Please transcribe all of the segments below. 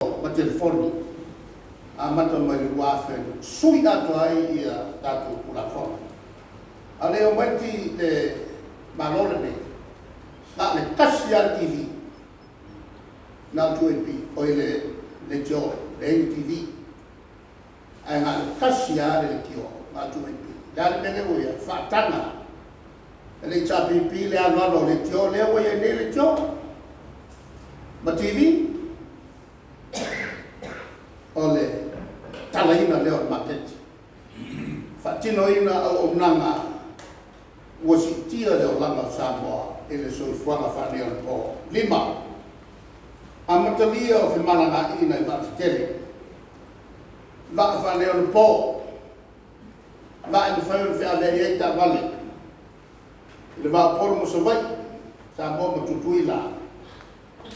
Ma telefoni amata mai le 2000 sui atoa ai ia tatou Tulafono. A o le i omai le Malo lenei, na o le tasi lava le TV, na o le 2AP, oi le leitio, leai ni TV, ae na o le tasi lava le leitio, na o le 2AP. O le a le mea lea ua i ai? Faataga e le HRPP le alualu o leitio lea ua i ai nei leitio ma TV. O le tatalaina lea o le maketi, faatinoina auaunaga ua siitia le olaga o Samoa i le soifuaga faaneionapo. 5. Amatalia o femalagaaiga i vaa tetele, vaa faaneionapo, vaa e mafai ona feaveai ai taavale i le va o Upolu ma Savaii, Samoa ma Tutuila,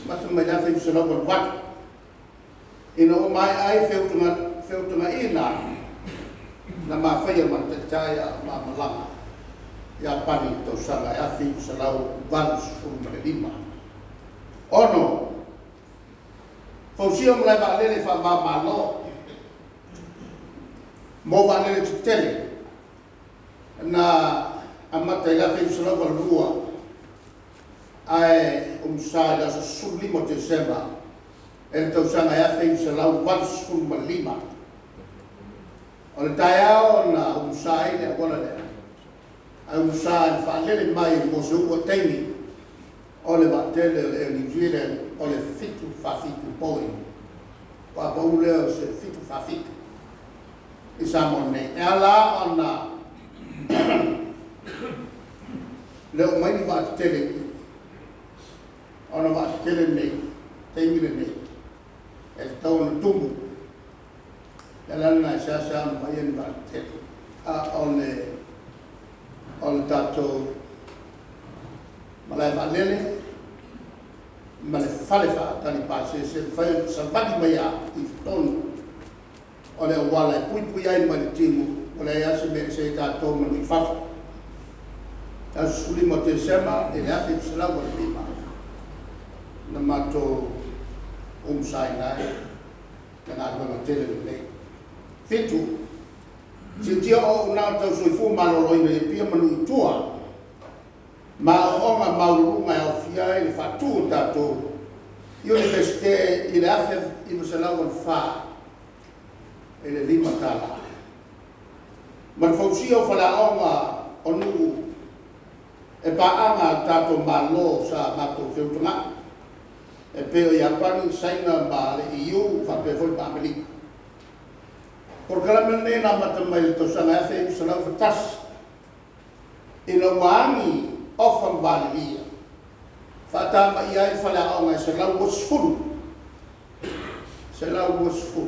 amata mai le 1988, ina ua maea ai feutagaiga na ma faia ma le Taitai a o ma malaga i Iapani i le tausaga 1985. 6. Fausia malae vaalele faava-o-Malo mo vaalele tetele na amata i le 1982 ae umusa i le aso 15 o Tesema i le tausaga 1985. O le taeao na umusa ai le auala lea, ae umusa i le faalele mai mo se uluai taimi o le vaatele o le Air New Zealand o le 747 Boeing, faatoa pau lea o se 747 i Samoa nei. E ala ona le oo mai ni vaatetele i i, ona o vaatetele nei i le taimi lenei, e tatau ona tumu. O le ala lena e seasea ona vaaia ni vaatetele, a o le tatou malae vaalele ma le fale faatali pasese e mafai ona savali mai lava i totonu o le auala e puipuia ai mai le timu, ua leai lava se mea e ese ai tatou ma nuu i fafo. Aso 15 o Tesema i le 1985 na matou umusaina ai le galuega tele lenei. 7. Siitia o auaunaga tau soifua maloloina i Apia ma nuu i tua ma aoaoga maualuluga e aofia ai le faatu o le tatou Iunivesite i le 1984 i le $5 ma le fausia o faleaoga o nuu e paaga a le tatou Malo sa matou feutagai e pei o Iapani, Saina ma le EU faapea foi ma Amerika. O le polokalame lenei na amata mai le tausaga e 1991 ina ua agi ofa ma valilia faatamaia ai faleaoga e 120, 120.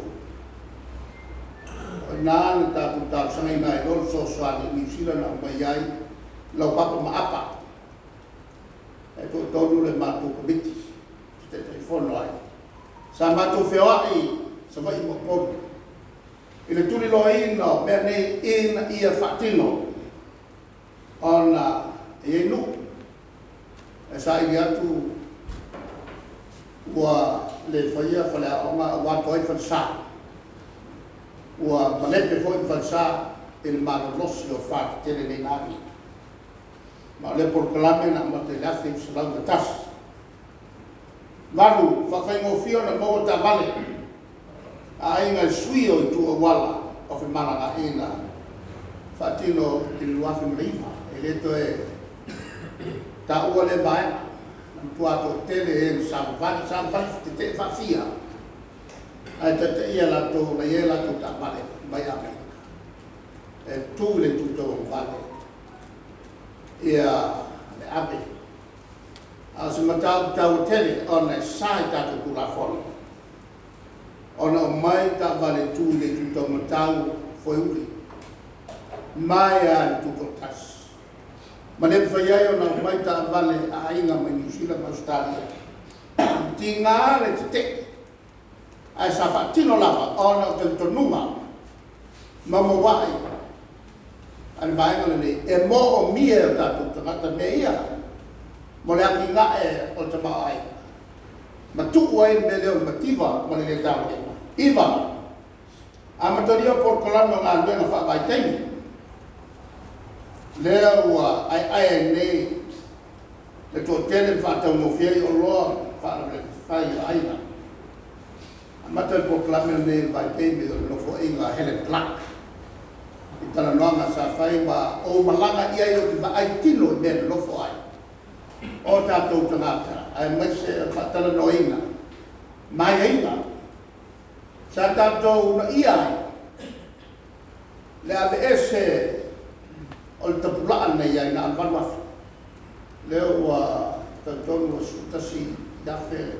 O i ina na tatou talosagaina ai loa le fesoasoani i Niu Sila na aumai ai laupapa ma apa. E toatolu le matou Komiti ou te Taitaifono ai. Sa matou feoai i Savaii ma Upolu i le tuliloaina o mea nei ina ia faatino ona e i ai nuu e saili atu ua le faia faleaoga ae ua ato ai falesa, ua malepe foi falesa i le malolosi o fa tetele nei na agi. Ma o lea polokalame na amata i le 1991. 8. Faafaigofie ona maua taavale a aiga i le suia o itu auala o femalagaaiga, faatino i le 2009. E le toe taua lea vaega, na matua toatele e na savavali, savavali tetee faafia ae taitaia e latou na i ai a latou taavale mai Amerika e tu i le itu tauagavale le ave. A o se mataupu taua tele ona e sa i tatou Tulafono ona aumai taavale e tu i le itu taumatau foeuli mai lava i le tutoatasi, ma le mafai ai ona aumai taavale a aiga mai Niu Sila ma Ausetalia, tiga le tetee, ae sa faatino lava ona o talitonuga maumauai a le Vaega lenei, e moomia e o tatou tagata mea ia mo le atinae o le tamaoaiga. Matuu ai le mea lea o le mativa ma le lē tagolima. 9, amatalia o polokalame o galuega faavaitaimi, lea ua aeae ai nei le toatele ma faataugofie ai oloa ma faalavelave fai a aiga. Amata le polokalame lenei i le vaitaimi o le Nofoaiga a Helen Clark i talanoaga sa fai ma ou malaga i ai ou te vaai tino i mea e nonofo ai o tatou tagata aemaise o le faatalanoaina ma aiaiga sa tatou uunaia ai le aveese o le tapulaa na i ai na o le 8,000, lea ua talitonu ua 11,000 le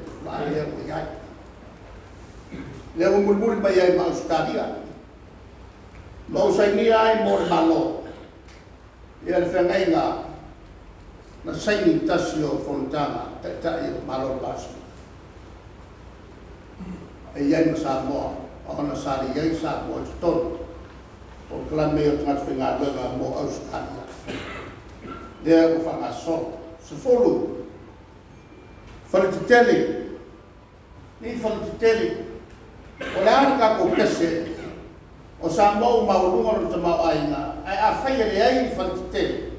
tapulaa lea ua i ai, lea ua mulimuli mai ai ma Ausetalia. Ma ou sainia ai mo le Malo le feagaiga na saini i se tasi o fonotaga a Taitai o Malo o le Pasefika e i ai ma Samoa ona sa le i ai Samoa i totonu o polokalame ia o tagata faigaluega mo Ausetalia, lea ua faagasolo. 10, faletetele, ni faletetele. O le a le tatou pese o Samoa ua maualuga lona tamaoaiga, ae afai e leai ni faletetele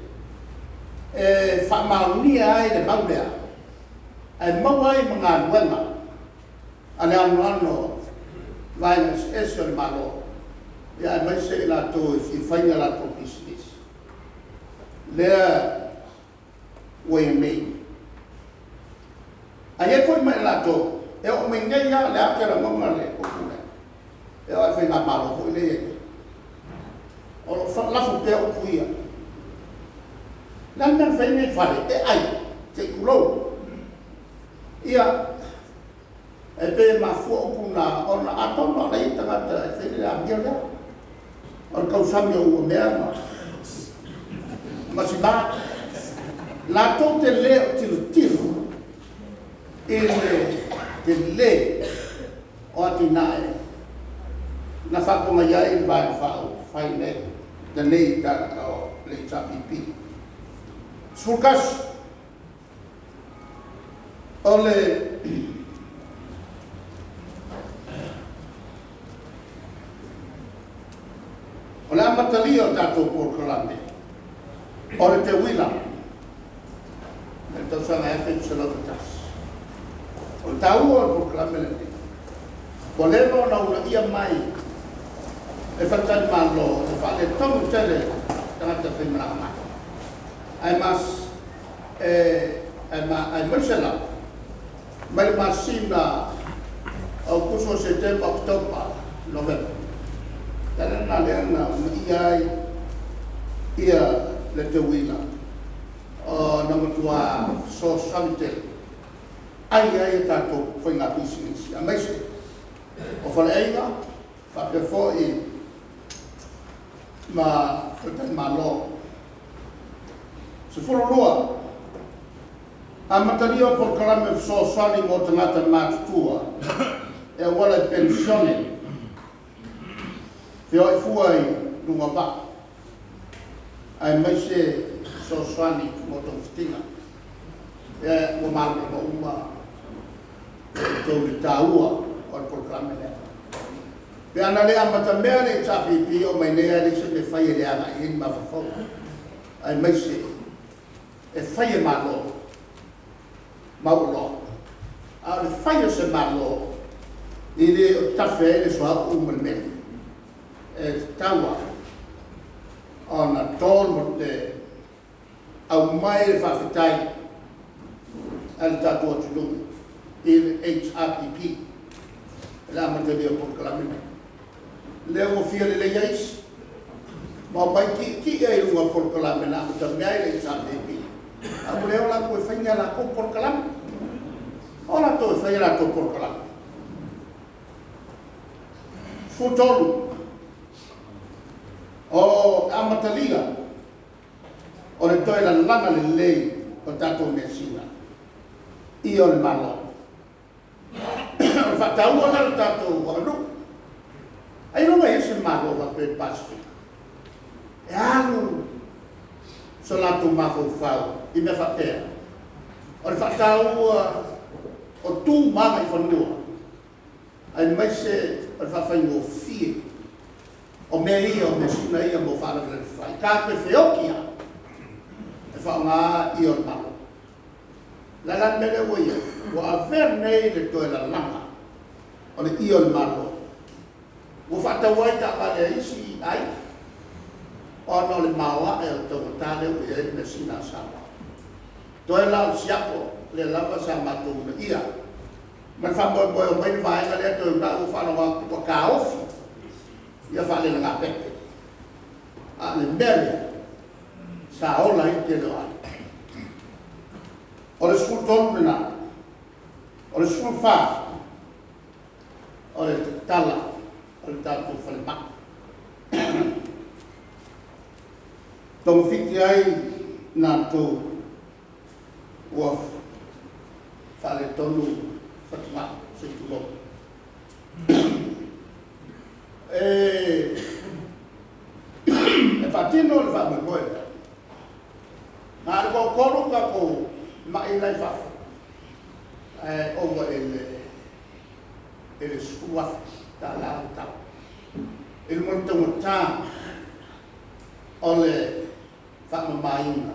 e faamaonia ai le mau lea, ae maua ai ma galuega a le anoano o vaega eseese o le Malo, aemaise i latou e fia fai ni a latou pisinisi, lea ua i ai nei. Ae i ai foi ma i latou e oo mai nei lava, o lea ou te lagona le upu lea, e oo lava i le Faigamalo foi lea e i ai nei, o lo o lafo pea upu ia. O le a le mea na fai ai nei fale e ai, se i tulou. Ia, e pei e mafua upu na ona atonu lava o la e i ai tagata e fai le amio lea, o le tausami o uamea ma sima. Latou te le o tilotilo i le tele o atinae na faapogai ai le Vaega Faaupufai lenei o le HRPP. 11, o le amatalia o tatou polokalame o le teuila i le tausaga e 1901. O le taua o le polokalame lenei, ua leva ona uunaia mai e faletalimalo le faaletonu tele o tagata faimalaga mai, aemaise lava mai le masina o Aokuso, Setema, Oketopa, Novema. O le ala lena lea na uunaia ai le teuila na matua fesoasoani tele ai ai a tatou faiga pisinisi aemaise o faleaiga faapea foi ma faletalimalo. 12, amatalia o polokalame fesoasoani mo tagata matutua e auala i penisione, feoai fua i luga o vaa aemaise fesoasoani mo togafitiga. Ia ua malamalama uma outou i le taua o le polokalame lea. Pe ana le amatamea le HRPP, e oo mai nei lava e leai se mea e faia e le agai i ai ni mafaufauga, aemaise e fai e Malo mauoloa. A o le fai o se Malo, e le o tafe ai le suauu ma le meli, e tatau lava ona to le aumai le faafetai a le tatou atunuu i le HRPP i le amatalia o polokalame nei. Lea ua fia lelei ai isi ma omai tietie ai i luga o polokalame na amatamea ai le HRPP, a ua le o latou e fai ni a latou polokalame. O latou e fai a latou polokalame. 13, o amatalia o le toe lalaga lelei o tatou measina ia o le Malo. O le faataua lea o le tatou aganuu. Ailoga e i ai se Malo faapea i le Pasefika e alu so latou mafaufau i mea faapea. O le faataua O tu ma agaifanua aemaise o le faafaigofie o mea ia o measina ia mo faalavelave fai, tatou te feoti lava e faaaoga ie o le Malo. O le a la le mea lea ua i ai? Ua avea nei le toe lalaga o le ie o le Malo ua faatau ai taavale a isi aiga ona o le maoae o le taugata lea ua i ai le measina a Samoa. Toe la o le siapo lea lava sa matou uunaia ma le faamoemoe e omai le vaega lea toe uunai ae ou faalogo atu ua taofi ia faalelagapepe. A o le mea lea sa ola ai le tele o aiga. O le 13 lena. O le 14, o le tatala o le tatou falemai. Togafiti ai latou ua faaletonu fatugao, se i tulou. E faatino le faamoemoe lea, na o le toatolu tatou mai la e i fafo, ae ova i le $10,000 le tau i luga o le taugata o le faamamaina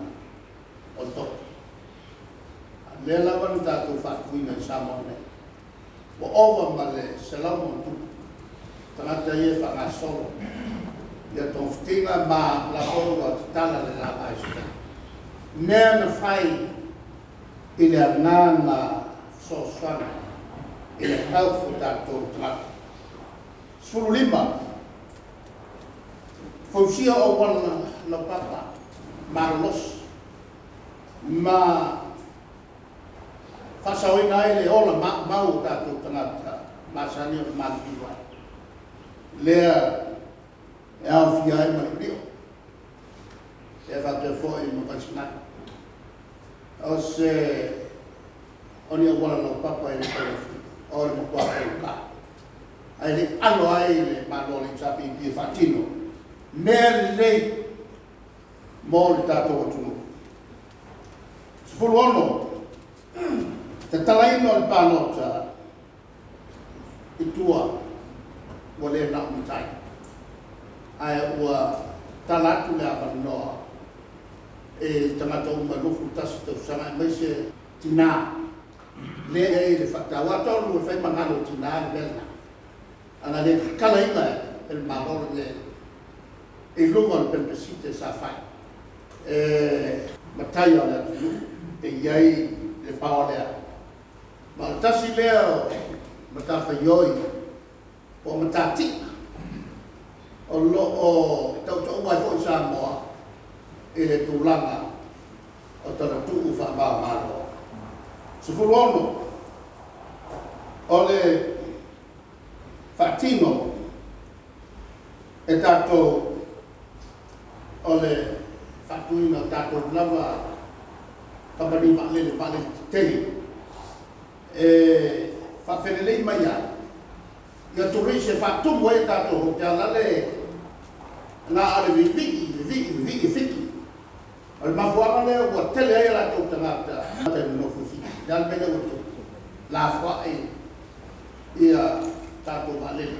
o le toto. A o lea lava na tatou faatuina i Samoa nei, ua ova ma le 100+ tagata ia e faagasolo togafitiga ma o latou ua tatala le laga i Savaii. O mea na fai i le agaga fesoasoani i le health o tatou tagata. 15, fausia o auala laupapa malolosi ma faasaoina ai le ola maumau o tatou tagata masani ona maliliu ai, lea e aofia ai ma Liolio faapea foi ma Vaisigano. O ni auala laupapa e le taugofie, o le matua taugata, ae le i alo ai le Malo o le HRPP e faatino mea lelei mo le tatou atunuu. 16, tatalaina o le palota i tua ua le na o matai, ae ua tatala atu le avanoa i tagata uma e 21 tausaga aemaise tina lea e i ai le faataua. Atonu e fai ma galo o tina le mea lena, a na le tatalaina e le Malo lenei i luga o le Pelepesite sa fai e matai o le atunuu e i ai le power lea. Ma o le tasi lea o matafaioi po o matatia o lo o tautaua ai foi Samoa i le tulaga o talatuu faava-o-Malo. 16, o le faatino e tatou o le faatuina o tatou lava kamupani vaalele, vaalele tetele e faafelelei mai ai turisi e faatumu ai a tatou hotel. Na o le vivii, vivii, vivii e Fiti. O le mafuaaga lea ua tele ai a latou tagata e nonofo i Fiti. O le a le mea lea ua tupu? Lafoai tatou vaalele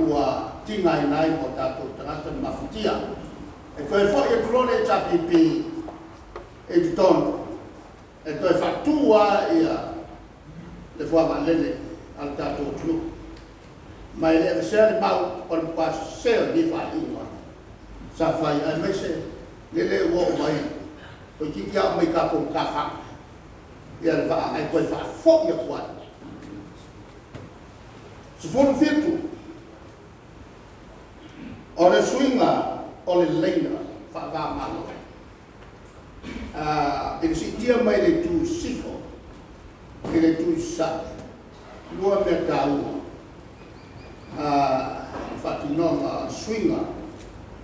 ua tigaina ai ma o tatou tagata le mafatia. E toe foi atu loa le HRPP i totonu, e toe faatu lava le fuavaalele a le tatou atunuu. Ma e le aveesea le mau o le matua sese o lenei faaiuga sa fai, aemaise lele ua oo mai, toeitiiti lava oo mai i tatou matafaga le vaa ae toe faafoi atu ai. 17, o le suiga o le laina faava-o-Malo i le siitia mai le itu i sisifo i le itu i sasae. E lua mea taua i le faatinoga o le suiga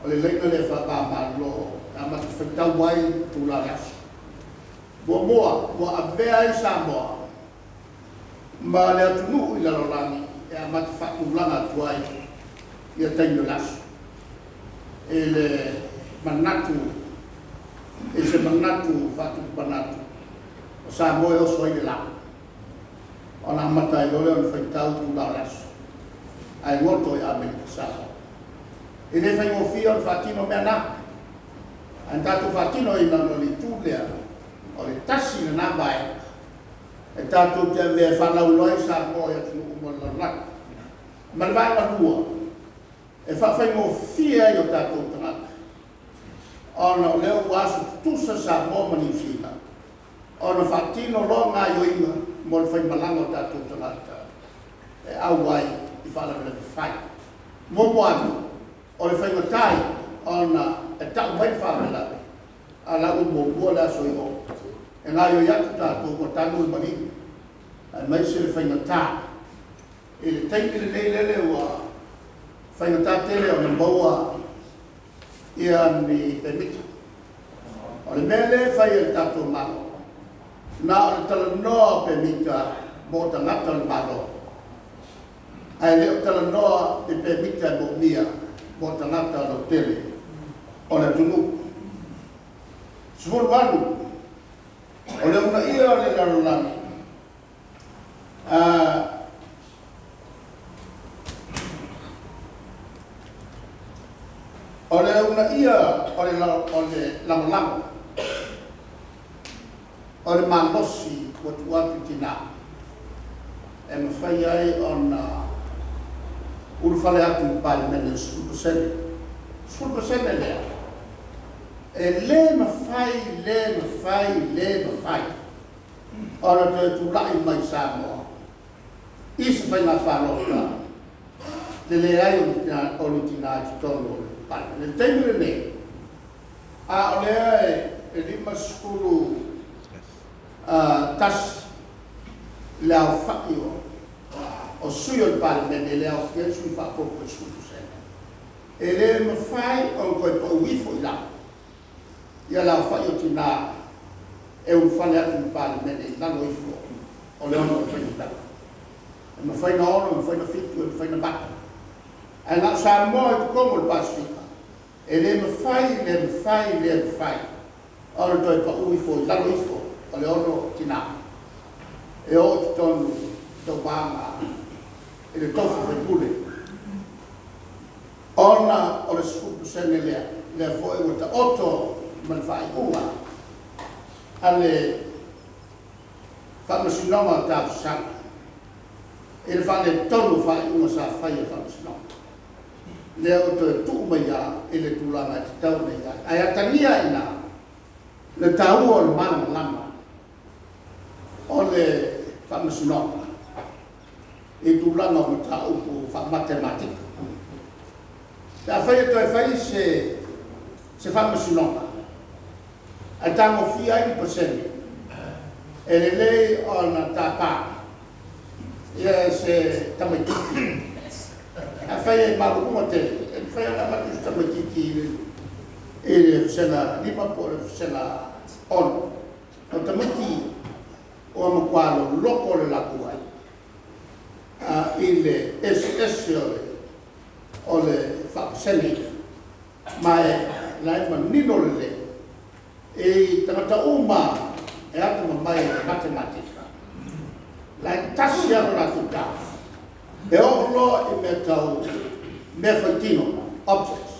o le laina lea faava-o-Malo e amata faitau ai itula o le aso. Muamua, ua avea ai Samoa ma le atunuu i le lalolagi e amata faatulaga atu ai taimi o le aso i le manatu, i se manatu faatupu manatu, o Samoa e oso ai le la. Ona amata ai loa lea ona faitau itula o le aso ae goto i Amerika Samoa. E le faigofie ona faatino mea na, ae na tatou faatinoina ona o le itu lea, o le tasi lena vaega e tatou te avea e faalauiloa ai Samoa i atunuu uma o le lalolagi. Ma le vaega lua, e faafaigofie ai i o tatou tagata ona o lea ua aso tutusa Samoa ma Niu Sila ona faatino loa gaoioiga mo le faimalaga o tatou tagata e auai i faalavelave fai. Muamua atu, o le faigata ia ona e tau mai le faalavelave a o la ua muamua le aso i o e gaoioi atu tatou ua tanu le maliu, aemaise le faigata i le taimi lenei lele ua faigata tele ona maua ni pemita. O le mea lea e fai e le tatou Malo, na o le talanoa o pemita mo tagata o le Malo, ae le o talanoa i pemita e moomia mo tagata lautele o le atunuu. 18, o le uunaia o le lalolagi o le uunaia o le lagolago o le malosi ua tuu atu i tina e mafai ai ona ulufale atu i le Palemene i le 10%. 10% lea, e le mafai, le mafai, le mafai ona toe tulai mai Samoa i se faiga palota le leai o ni tina i totonu o le Palemene. I le taimi lenei, a o lea e 51 le aofai o sui usufono o le Palemene e le aofia ai sui faaopoopo e 10%, e le mafai ona toe pau ifo i lalo le aofai o tina e ulufale atu i le Palemene i lalo ifo o le 6 o le fuainumera. E mafai ona 6, e mafai ona 7, e mafai ona 8, ae na o Samoa i totonu o le Pasefika e le mafai, le mafai, le mafai ona toe pau ifo i lalo ifo o le 6 tina e oo i totonu i tauvaga i le tofi faipule, ona o le 10% lea, lea foi ua taoto ma le faaiuga a le Faamasinoga o Talosaga i le faaletonu o faaiuga sa faia e le Faamasinoga, lea ua toe tuu mai lava i le tulaga e tatau ona i ai. Ae atagia ai i ina le taua o le malamalama o le Faamasinoga i tulaga o mataupu faa-matematika. Pe afai e toe fai se Faamasinoga ae tagofia ai ni pasene, e lelei ona tapa se tamaitiiti. Afai e maualuluga tele, e mafai ona avatu se tamaitiiti i le Vasega 5 po o le Vasega 6. O tamaiti ia, ua matua loloto le latou vaaiga i le eseese o le faapasene ma o la e manino lelei i tagata uma lava e atamamai i le matematika, o la e tasi lava lo latou taofi. E oo loa i mea tau meafaitino, objects,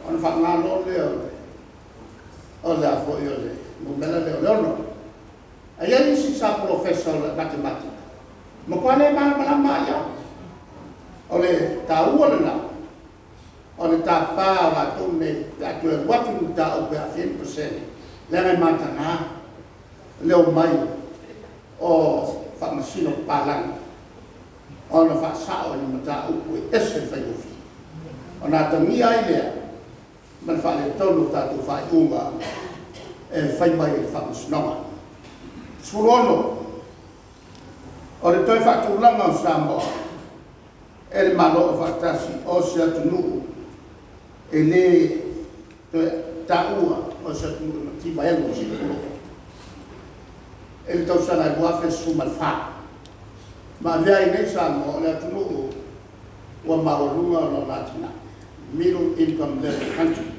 ona faaaoga loa lea o le a foi o le numera lea o le 6. Ae i ai isi sa polofesa o le matematika, matua le malamalama lava i ai. O le taua lena o le tapa o latou nei pe a toe alu atu ni mataupu e aafia ai ni pasene, leaga e mataga le omai o faamasino papalagi ona faasao ni mataupu e ese le faigofie, ona atagia ai lea ma le faaletonu o tatou faaiuga e fai mai e le Faamasinoga. 16, o le toe faatulaga o Samoa e le Malo Aufaatasi o se atunuu e le toe taua o se atunuu e mativa elu se i tulou, i le tausaga e 2014, ma avea ai nei Samoa o le atunuu ua maualuga lona atinae, middle income level country.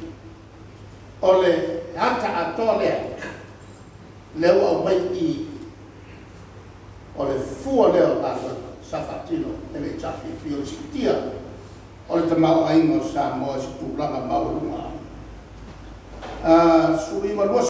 O le ata atoa lea, lea ua aumai i i O le fua lea o galuega sa faatino e le HRPP o le siitia o le tamaoaiga o Samoa i se tulaga maualuga. 19,